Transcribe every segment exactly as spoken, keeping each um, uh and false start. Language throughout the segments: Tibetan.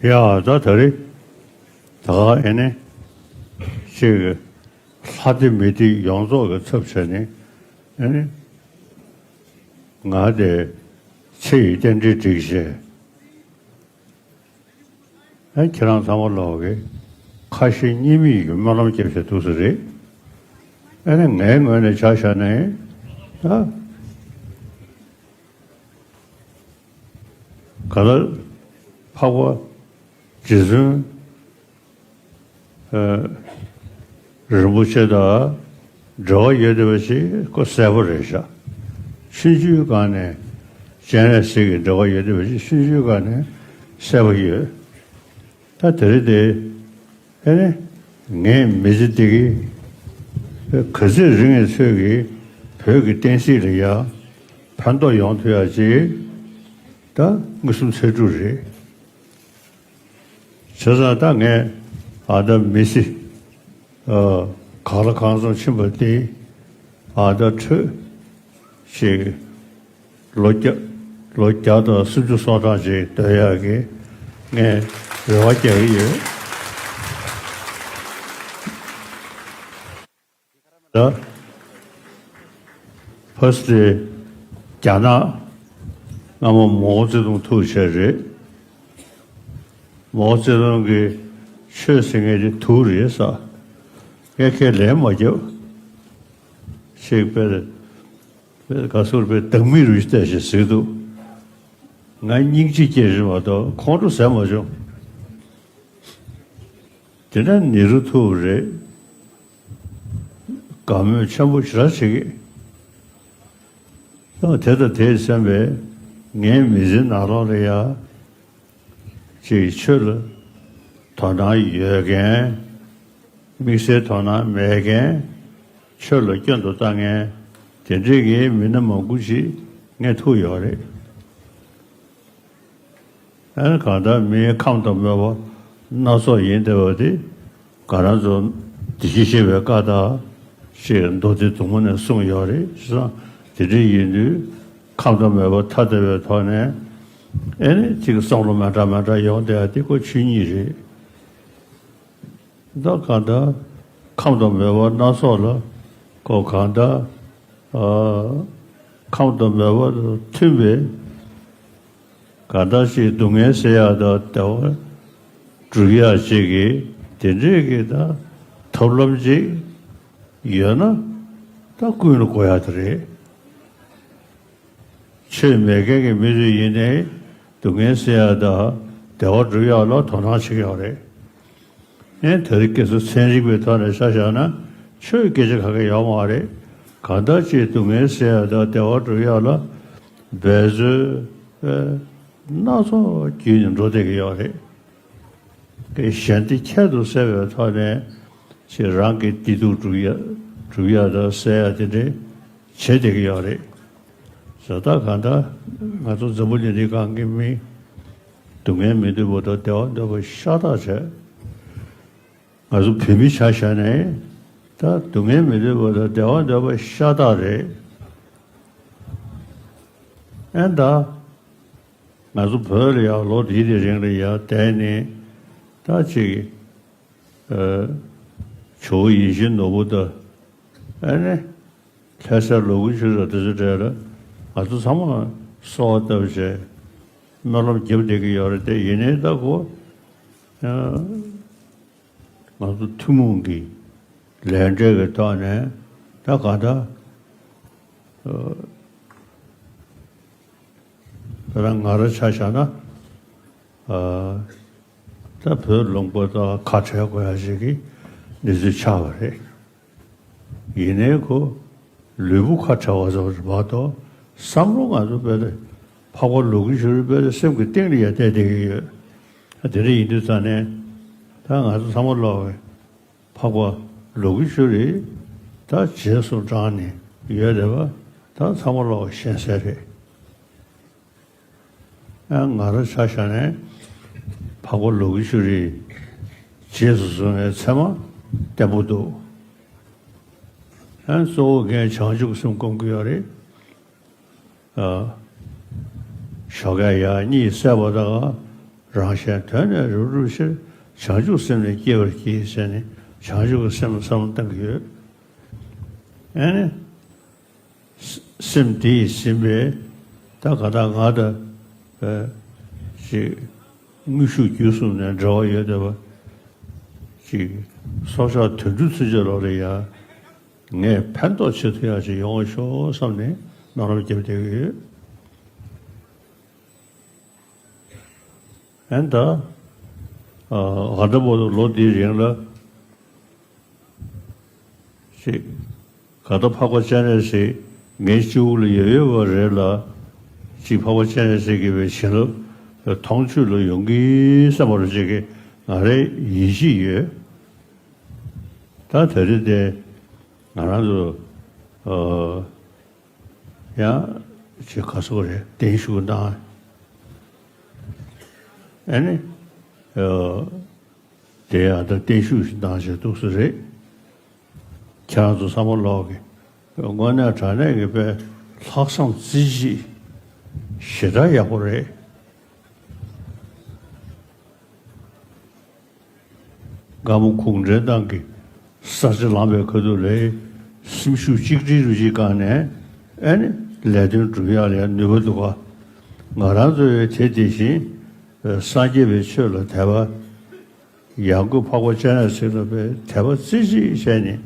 ཡ་ད་ད་རེས་ད་ག་ཨེ་ནས་ཅིག་ལྷ་སྡེ་མི་སྡེ་ཡོངས་རྫོགས་ཀྱི་ཚབ་བྱས་ནས་ཨེ་ནས་ང་དེ་ཚེ་ཡི་རྟེན་འབྲེལ་བསྒྲིགས་བྱས། ཨ་ཁྱེད་རང་ཚང་མ་ལོག་གི་ཁ་ཞེ་གཉིས་མེད་ཀྱི་སྨོན་ལམ་རྒྱབ་བྱས་འདུག་ས་རེད། ཨ་ནི་ངའི་ངོས་ནས་ཆ་བཞག་ན་ད་ག་ལ་འཕགས་པ་རྗེ་བཙུན་རིན་པོ་ཆེ་དང་འབྲེལ་བ་ཡོད་བསྡད་པ་ཞིག་ཁོ་གསལ་པོ་རེད་ཤག་ཆུང་ཆུང་སྒང་ནས་སྤྱན་རས་གཟིགས་ཀྱི་འབྲེལ་བ་ཡོད་བསྡད་པ་ཞིག་ཆུང་ཆུང་སྒང་ནས་གསལ་པོ་ཡོད། ད་དེ་རིང་དེ་ཨེ་ནས་ངས་མི་ཚེ་འདི་གི་ག་ཚོད་རིང་བའི་ཚོད་ཀྱི་བོད་ཀྱི་བསྟན་སྲིད་ལ་ཡ་ཕན་ཐོགས་ཡོང་ཐུབ་ཡ་ཅིག་ད་མངོན་སུམ་ཚེ་སྒྲུབ་རེད། བྱས་ཙང་ད་ངས་ཨ་ད་མི་ཚེ་ཨ་གང་ལ་གང་འཚམ་ཕྱིན་པ་དེ་ཨ་ད་འཕྲོས་ཤིག་ལོ་བརྒྱ་ལོ་བརྒྱ་དང་སུམ་ཅུ་སོ་གྲངས་ཅིག་སྡོད་ཡག་གི་ངས་རེ་བ་རྒྱག་གི་ཡོད། ད་ཕ་སི་ཏི་རྒྱ་ནག་སྔ་མོ་མའོ་ཙེ་ཏུང་ཐུག་བྱས་རེད། མའོ་ཙེ་ཏུང་གིས་ཆོས་ཟེར་མཁན་དེ་དུག་རེད་ཟེར། ངས་ཁས་ལེན་མ་རྒྱབ། ཞེས་དཔེ་དཔེ་ག་ཟུར་དཔེ་སྡང་མིག་རུ་བལྟས་བྱས་ཟེར་འདུག་ང་སྙིང་རྗེ་སྐྱེས་རེད་མ་གཏོགས་ཁོང་ཁྲོ་ཟ་མ་བྱུང་། དེ་འདྲ་ནི་རུ་ཐུག་རེད། དགའ་མོས་ཆེན་པོ་ཞེ་དྲག་བྱེད་ཀྱི། ཡང་དེ་དང་དེས་མཚོན་པའི་ངའི་མི་ཚེའི་ནང་ལོགས་ལ་ཡ། ཅིག་ཆོས་ལ་དོ་སྣང་ཡོད་མཁན། དམིགས་བསལ་དོ་སྣང་མེད་མཁན། ཆོས་ལ་སྐྱོན་དུ་བལྟ་མཁན། དེ་འདྲའི་གི་མི་སྣ་མང་པོ་ཞིག་ངས་ཐུག་ཡོད་རེད། ཨ་ནི་གང་ལྟར་མིའི་ཁམས་དང་མོས་པ་སྣ་ཚོགས་ཡིན་བསྡད་པ་དེ་ང་རང་ཚོ་བདེ་སྐྱིད་ཞེས་པའི་བཀའ་ལྟར་ཞེས་མདོ་སྡེ་མཛུབ་མོ་ནས་གསུངས་ཡོད་རེད། བྱས་ཙང་དེ་འདྲ་ཡིན་དུས་ཁམས་དང་མོས་པ་ཐ་དད་པའི་ཐོག་ནས་ཨེ་ནི་ཅིག་བསམ་བློ་མི་འདྲ་མི་འདྲ་ཡོང་བསྡད་ཡ་དེ་ཁོ་ཆོས་ཉིད་རེད། ད་གང་ལྟར་ཁམས་དང་མོས་པ་སྣ་ཚོགས་ལ་ཁོ་གང་ལྟར་ཨ་ཁམས་དང་མོས་པ་དང་མཐུན་པའི་གང་ལྟར་ཅིག་སྡུག་བསྔལ་སེལ་ཡག་དང་བདེ་བ་སྒྲུབ་ཡག་ཅིག་གི་དེ་འདྲས་ཀྱི་ད་ཐབས་ལམ་ཅིག་ཡོད་ན་ད་ཀུན་ལ་དགོས་ཡག་དེ་རེད། ཆོས་མེད་མཁན་གྱི་མི་ཚོས་ཡིན་ནའི་སྡུག་བསྔལ་སེལ་ཡག་དང་བདེ་བ་སྒྲུབ་ཡག་ལ་དོ་སྣང་བྱེད་ཀྱི་ཡོད་རེད། ཨེ་དེ་རིང་ཁ་སང་ཚན་རིག་པའི་ཐོག་ནས་ཆ་བཞག་ན་ཆོས་སྐད་ཆ་ག་གེ་ཡོད་མ་རེད། གང་ལྟར་ཅིག་སྡུག་བསྔལ་སེལ་ཡག་དང་བདེ་བ་སྒྲུབ་ཡག་ལ་འབད་རྩོལ་སྣ་ཚོགས་བརྒྱུད་ནས་འགྲོ་བསྡད་ཀྱི་ཡོད་རེད། གཞན་སྡིག་ཁྱད་དུ་བསད་པའི་ཐོག་ནས་ཅིག་རང་གི་བདེ་སྡུག་སྒྲུབ་ཡག་སྒྲུབ་ཡག་དང་སེལ་ཡག་དེ་འདྲ་བྱེད་བསྡད་ཀྱི་ཡོད་རེད། བྱས་ཙང་གང་ལྟར་ང་ཚོ་འཛམ་བུ་གླིང་འདིའི་སྒང་གི་མི་སྡུག་བསྔལ་མི་འདོད་པ་དང་བདེ་བ་འདོད་པ་ཤ་སྟག་བྱས། ང་ཚོ་བོད་མི་ཆ་བཞག་ནས་ད་སྡུག་བསྔལ་མི་འདོད་པ་དང་བདེ་བ་འདོད་པ་ཤ་སྟག་རེད། ཨེ་ད་ང་ཚོ་བོད་ལ་ཡང་ལོ་འདི་དེ་རིང་ལ་ཡང་བསྡད་ནས་ད་ཅིག་ཨ་ཇོ་བོ་ཡིད་བཞིན་ནོར་བུ་དང་ཨ་ནི་ལྷ་སྲས་ལོ་དགུ་ཤུ་ར་དེ་ཚོ་གྲས་ལ་ང་ཚོ་ཚང་མ་གསོལ་བ་བཏབ་བྱས་སྨོན་ལམ་རྒྱབ་བསྡད་ཀྱི་ཡོད་རེད་དེ། ཡིན་ནའི་ད་ཁོ་ཨ་ང་ཚོ་ཐུན་མོང་གི་ལས་འབྲས་ཀྱི་ཐོག་ནས་ད་ག་ད་ཨ་ད་ང་རང་ཆ་བཞག་ན་ཨ་ད་བོད་ལུང་པ་དང་ཁ་བྲལ་དགོས་ཡ་ཞིག་གི་གནས་ཚུལ་ཆགས་པ་རེད། ཡིན་ནའི་ཁོ་ལུས་པོ་ཁ་བྲལ་བ་ཙམ་རེད་མ་གཏོགས་བསམ་བློ་ང་ཚོ་དཔེ་ལ་འཕགས་པ་ལོ་དགུ་ཤུ་རི་དཔེ་ལ་སེམས་ཀྱི་གཏིང་ལ་ཡ་བསྡད་བསྡད་ཀྱི་ཡོད། ད་དེ་འདྲ་ཡིན་དུས་ཙང་ནས་ད་ང་ཚོ་ཚང་མ་ལོག་གི་འཕགས་པ་ལོ་དགུ་ཤུ་རི་ད་རྗེས་སུ་འབྲངས་ནས་ཡོད་བསྡད་པ་ད་ཚང་མ་ལོག་གི་ཤེས་གསལ་རེད། ཨ་ང་རང་ཆ་བཞག་ནས་འཕགས་པ་ལོ་དགུ་ཤུ་རིའི་རྗེས་སུ་བཟུང་བའི་ཚད་མ་བརྟན་པོ་འདུག་ཨ་གཙོ་བོ་ངས་བྱང་ཆུབ་སེམས་སྒོམ་གྱི་ཡོད་རེད། ཨ་ཞོགས་ཀས་ཡར་གཉིད་སད་པ་དང་ རང་གཞན་དོན་ནི་རབ་བསྒྲུབ་ཕྱིར། བྱང་ཆུབ་སེམས་ནི་བསྐྱེད་པར་བགྱི་ཟེར་ནས་བྱང་ཆུབ་ཀྱི་སེམས་ལ་བསམ་བློ་གཏང་གི་ཡོད། ཨ་ནི། སེམས་དེ་ཡིས་ཟིན་པས། ད་ག་ད་ང་དང་། ཅིག་དངོས་ཤུགས་བརྒྱུད་གསུམ་ནས་འབྲེལ་བ་ཡོད་བསྡད་པ། ཅིག་སྲོག་ཆགས་དུད་འགྲོའི་ཚུན་ཆད་ལོག་ལ་ཡ། ངས་ཕན་ཐོགས་བྱེད་ཐུབ་ཡག་ཅིག་ཡོང་བ་ཤོག་བསམ་ནས་སྨོན་ལམ་བརྒྱབ་བསྡད་ཀྱི་ཡོད། ཨན་ད། ཨ་ད་བར་དུ་ལོ་འདིའི་རིང་ལ། ཅིག་ག་ད་འཕགས་པ་སྤྱན་རས་གཟིགས་ངའི་སྤྱི་བོ་ལ་ཡོད་ཡོད་པ་རེད་ལ། ཅིག་འཕགས་པ་སྤྱན་རས་གཟིགས་ཀྱི་བའི་བྱིན་རླབས་མཐོང་ཆོས་ལ་ཡོང་གི་བསམ་པ་རུ་ཅིག་གི་ང་རའི་ཡིད་ཆེས་ཡོད། ད་ད་རེས་དེ་ང་རང་ཚོ་ཨ་ཡང་ཅིག་ག་སོགས་རེད། བརྟན་བཞུགས་གནང་། ཨ་ནི་ཨ་དེ་ཡང་ད་བརྟན་བཞུགས་ཤིག་གནང་བྱས་འདུག་ས་རེད། ཁྱེད་རང་ཚོ་བསམ་བློ་ལོག་གི། དངོས་གནས་དྲང་གནས་ཀྱི་དཔེ་ལྷག་བསམ་རྩེ་གཅིག་ཞེ་དྲག་ཡག་པོ་རེད། སྒམ་པོ་གུང་ཁྲན་ཏང་གི་ས་ཆ་ལངས་པའི་ཁ་ཐུག་ལ་སེམས་ཤུགས་གཅིག་སྒྲིལ་རུ་གཅིག་བསྐངས་ནས་ཨ་ནི་ལས་དོན་སྒྲུབ་ཡག་ལ་ཡང་ནུས་པ་འདུག་ག་ང་རང་ཚོ་ཡང་དེ་དེ་བཞིན་སངས་རྒྱས་པའི་ཆོས་ལ་དད་པ། ཡང་སྒོས་འཕགས་པ་སྤྱན་རས་གཟིགས་ལ་དཔེ་དད་པ་རྩེ་གཅིག་བྱས་ནས།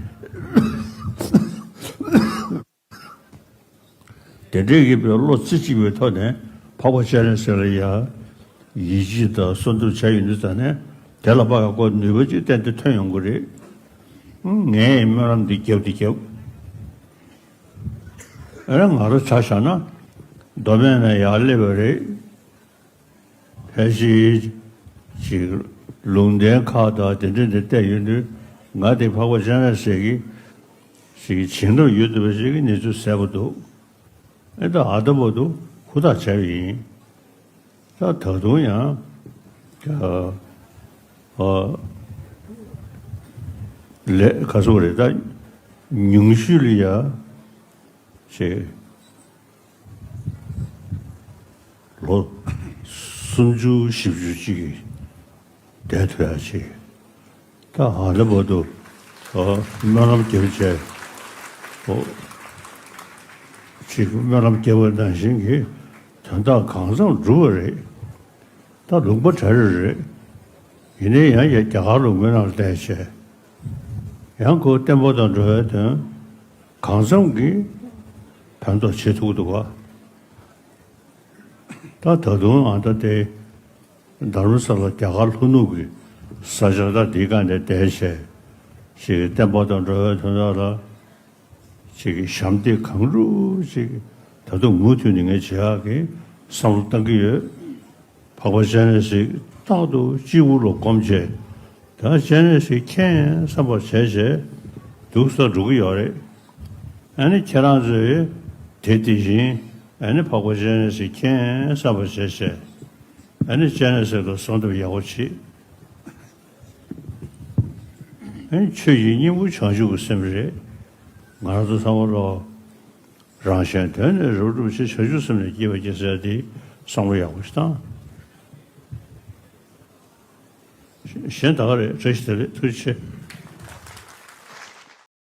དེ་འདྲའི་གི་བའི་བློ་རྩེ་གཅིག་པའི་ཐོག་ནས་འཕགས་པ་སྤྱན་རས་གཟིགས་ལ་ཡ་ཡིད་ཆེས་དང་གསོལ་འདེབས་བྱ་ཡོང་དུས་ཙང་ནས་དེ་ལ་དཔག་པའི་ནུས་པ་ཅིག་ཏན་ཏན་ཐོན་ཡོང་གི་རེད། ངས་སྨོན་ལམ་འདི་བརྒྱབ་འདི་བརྒྱབ། ཨ་ང་རང་ཆ་བཞག་ན་མདོ་སྨད་ནས་ཡར་སླེབས་པ་རེད། ཕལ་ཆེར་ཅིག་ལུང་བསྟན་ཁག་དང་དེ་འདྲ་འདི་བལྟས་ཡོང་དུས་ང་དེ་འཕགས་པ་སྤྱན་རས་གཟིགས་ཀྱི་ཞིག་བྱིན་རླབས་ཡོད་འདུག་པ་ཞིག་གི་གནས་ཚུལ་གསལ་པོ་འདུག་ཨེ་ད་ཨ་ད་བར་དུ་ཧུར་ཐག་བྱས་པ་ཡིན། ད་ད་དུང་ཡང་ཨ་ཨ་ལས་ག་ཚོད་རེད། ད་ཉུང་ཤོས་ལ་ཡ་ཞིག་ལོ་སུམ་ཅུ་བཞི་བཅུ་ཅིག་གི་བསྡད་ཐུབ་ཡག་ཅིག་ད་ཧ་ལས་པ་དུ་ཨ་སྨོན་ལམ་རྒྱབ་བྱས་ཨོ་ཅིག་སྨོན་ལམ་རྒྱབ་པ་ནང་བཞིན་གྱི་དོན་དག་གང་འཚམ་འགྲུབ་པ་རེད། ད་ལུང་པ་གྲ་རེ་རེད། ཡིན་ནའི་ཡང་ཡ་རྒྱ་གར་ལུང་པའི་ནང་བསྡད་བྱས་ཡང་ཁོ་བསྟན་པ་དང་འགྲོ་བའི་དོན་གང་འཚམ་གྱིས་ཕན་ཐོགས་བྱེད་ཐུབ་འདུག་ག་ད་ད་དུང་ཨ་ད་དེ་རྡ་རམ་ས་ལ་རྒྱ་གར་ལྷོ་ནུབ་ཀྱི་ས་ཆ་ད་འདིའི་སྒང་ནས་བསྡད་བྱས་ཞིག་བསྟན་པ་དང་འགྲོ་བའི་དོན་དག་ལ་ཅིག་གི་ཞབས་འདེགས་གང་རུང་ཅིག་ད་དུང་མུ་མཐུད་ནས་ངས་བྱེད་ཡག་གི་བསམ་བློ་བཏང་གི་ཡོད། འཕགས་པ་སྤྱན་རས་གཟིགས་རྟག་ཏུ་སྤྱི་བོ་ལ་བསྒོམ་བྱས་ད་སྤྱན་རས་གཟིགས་མཁྱེན་བསམ་པ་བྱས་བྱས་འདུག་ས་འགྲོ་གི་ཡོད་རེད། ཨ་ནི་ཁྱེད་རང་ཚོས་དེ་དེ་བཞིན་ཨ་ནི་འཕགས་པ་སྤྱན་རས་གཟིགས་མཁྱེན་བསམ་པ་བྱས་བྱས་ཨ་ནི་སྤྱན་རས་གཟིགས་ལ་གསོལ་འདེབས་ཡག་པོ་བྱེད། ཨ་ནི་ཆོས་ཀྱི་སྙིང་པོ་བྱང་ཆུབ་ཀྱི་སེམས་རེད། ང་རང་ཚོ་ཚང་མ་ལོ། རང་གཞན་དོན་ནི་རབ་བསྒྲུབ་ཕྱིར། བྱང་ཆུབ་སེམས་ནི་བསྐྱེད་པར་བགྱི་ཟེར་ཡ་དེ་བསམ་བློ་ཡག་པོ་ཞིག་བཏང་། གཞན་ད་ག་རེད། བཀྲ་ཤིས་བདེ་ལེགས། ཐུགས་རྗེ་ཆེ།